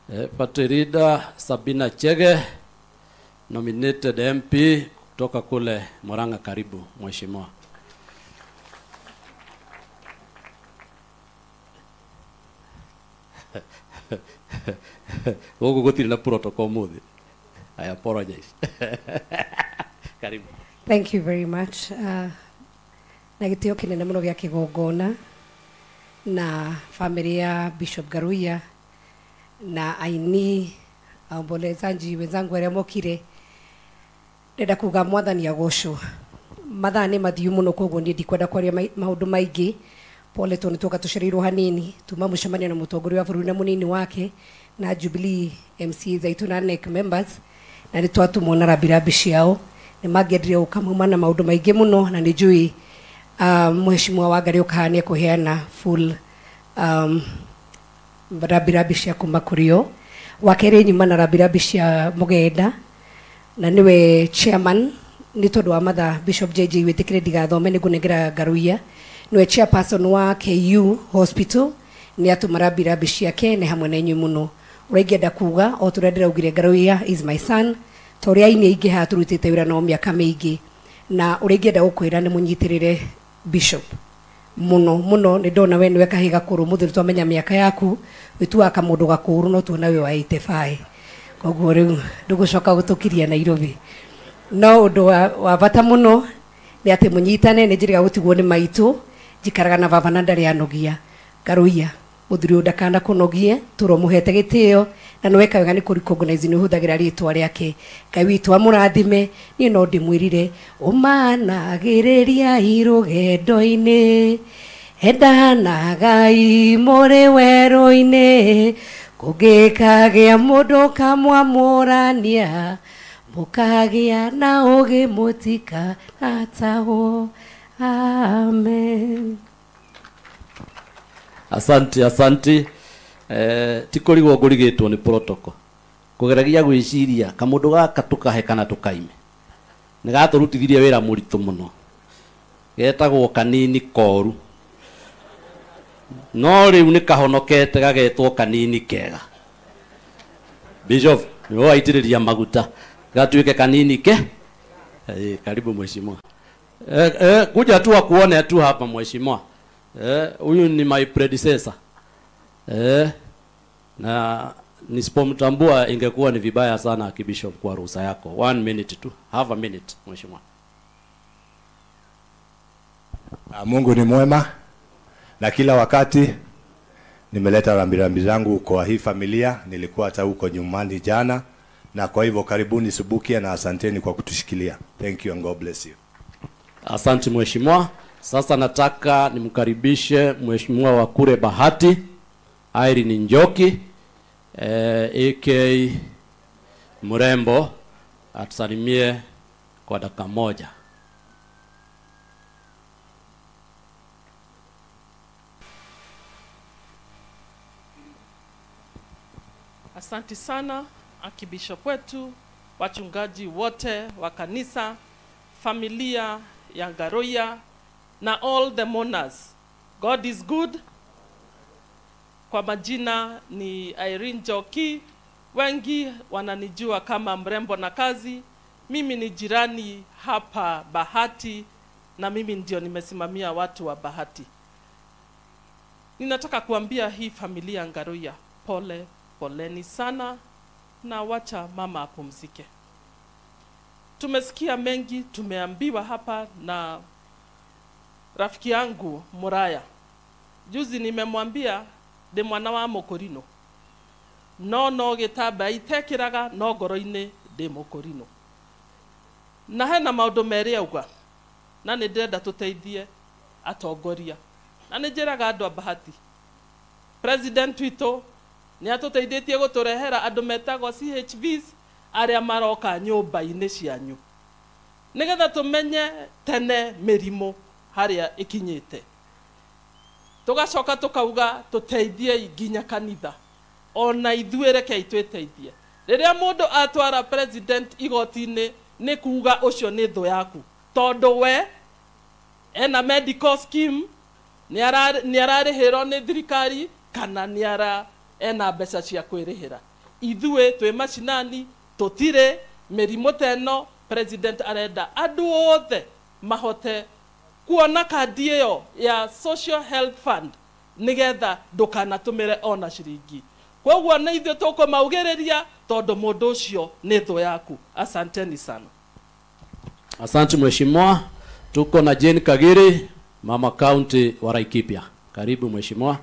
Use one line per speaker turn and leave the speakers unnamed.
Party leader Sabina Chege, nominated MP kutoka kule Murang'a. Karibu mheshimiwa. Guku gutiri na protocol muthi. I apologize. Karibu.
Thank you very much. Na gitio kinene muno gya kigongona na familia ya Bishop Ngaruiya na aini aombolezaji wenzangu aria mokire, ndenda kuga mwathani agocwo. Mathaa nĩ mathiu mũno, koguo niĩ ndikwenda kwaria maũndũ maingĩ. Pole tondũ nĩ twoka tũcereirwo hanini, tuma mũcemanio na mũtongoria wa bũrũri na mũnini wake na Jubilee MCAs aitũ na NEC members, na nĩ twatũmwo na rambirambi ciao. Nĩ mangĩendire gũka mauma na maũndũ maingĩ mũno, na nĩ njũĩ mheshimiwa Wangari ũkaha nĩ ekũheana full rambirambi cia kuma kũrĩ o. Wa kerĩ, nyuma na rambirambi cia Mũgenda na nĩwe chairman. Nĩ tondũ wa mathaa, Bishop JJ wĩtĩkĩre ndigathome, nĩ ngũnengera Ngaruiya, nĩwe chairperson wa KU Hospital, nĩ atũma rambirambi ciake nĩ hamwe na inyuĩ mũno. Ũrĩa ingĩenda kuga o tũrĩa ndĩraugire, Ngaruiya is my son, ta ũrĩa aini aingĩ haha tũrutĩte wĩra nao mĩaka mĩingĩ, na ũrĩa ingĩenda gũkwĩra nĩ mũnyitĩrĩre Bishop mũno mũno. Nĩ ndona we nĩwe kahĩ gakũrũ mũthĩ, twamenya mĩaka yaku wĩtuaga kamũndũ gakũrũ, no tuona wĩ wa 85, koguo rĩu ndũgũcoka gũtũkiria Nairobi. No ũndũ wa bata mũno nĩ atĩ mũnyitane. Nĩ njĩrĩga gũtigwo nĩ maitũ, njikaraga na baba na ndarĩ anogia. Ngaruiya, mũthuri ũyũ ndakana kũnogie, tũro mũhete gĩtĩo na nĩ weka wega nĩ kũ recognize nĩ ũhũthagĩra rĩtwa rĩake. Ngai witũ amũrathime. Niĩ no ndĩmwĩrire ũmanagĩrĩria rũgendo-inĩ, endanagai mũrĩ werũ-inĩ, kũngĩkagĩa mũndũ kamwamũrania, mũkagĩa na ũgĩ mũtikanatahwo. Amen.
Asante, asante. Ti kũrigwo ngũrigĩtwo nĩ protocol, kũgeragia gwĩciria kamũndũ gaka tũkahe kana tũkaime. Nĩ gatũrutithirie wĩra mũritũ mũno, getagwo kanini koru, no rĩu nĩ kahonokete gagetwo kanini kega. Bishop nĩwe waitĩrĩria maguta gatuĩke kanini ke. Karibu mheshimiwa. Kuja tu akuone tu hapa mheshimiwa. Huyu ni my predecessor. Na nisipomtambua ingekuwa ni vibaya sana. Archbishop, kwa ruhusa yako, one minute tu, have a minute mheshimiwa.
Mungu ni mwema na kila wakati. Nimeleta rambirambi zangu kwa hii familia. Nilikuwa hata huko nyumbani jana, na kwa hivyo karibuni Subukia na asanteni kwa kutushikilia. Thank you and God bless you.
Asante mheshimiwa. Sasa nataka nimkaribishe mheshimiwa wa kure Bahati, Irene Njoki, AK Murembo, atusalimie kwa dakika moja.
Asante sana Archbishop wetu, wachungaji wote wa kanisa, familia ya Ngaruiya na all the mourners. God is good. Kwa majina ni Irene Njoki, wengi wananijua kama Mrembo na Kazi. Mimi ni jirani hapa Bahati na mimi ndio nimesimamia watu wa Bahati. Ninataka kuambia hii familia Ngaruiya pole, poleni sana, na wacha mama apumzike. Tumesikia mengi, tumeambiwa hapa na rafiki yangu Muraya. Juzi nimemwambia de mwana wa Mokorino. No no gitamba itekiraga no ngoro-inĩ ndĩ Mokorino. Na hena maũndũ merĩ auga, na nĩ ndĩrenda tũteithie atongoria. Na nĩ njĩraga andũ a Bahati, president witũ nĩ atũteithĩtie gũtũrehera andũ metagwo CHVs arĩa maroka nyũmba-inĩ cianyu, nĩgetha tũmenye tene mĩrimũ harĩa ĩkinyĩte. Tũgacoka tũkauga tũteithiei nginya kanitha, ona ithuĩ rekei twĩteithie. Rĩrĩa mũndũ atwara president igoti-inĩ nĩ kuga ũcio nĩ thũ yaku, tondũ we ena medical scheme, nĩ ararĩhĩrwo nĩ thirikari kana nĩ ara ena mbeca cia kwĩrĩhĩra. Ithuĩ twĩ macinani tũtirĩ mĩrimũ ta ĩno. President arenda andũ othe mahote kuona kandi ĩyo ya Social Health Fund nĩgetha ndũkanatũmĩre ona ciringi. Koguo nĩ ithuĩ tũkũmaugĩrĩria tondũ mũndũ ũcio nĩ thũ yaku. Asanteni sana.
Asante mheshimiwa. Tuko na Jane Kagiri, mama county wa Laikipia. Karibu mheshimiwa.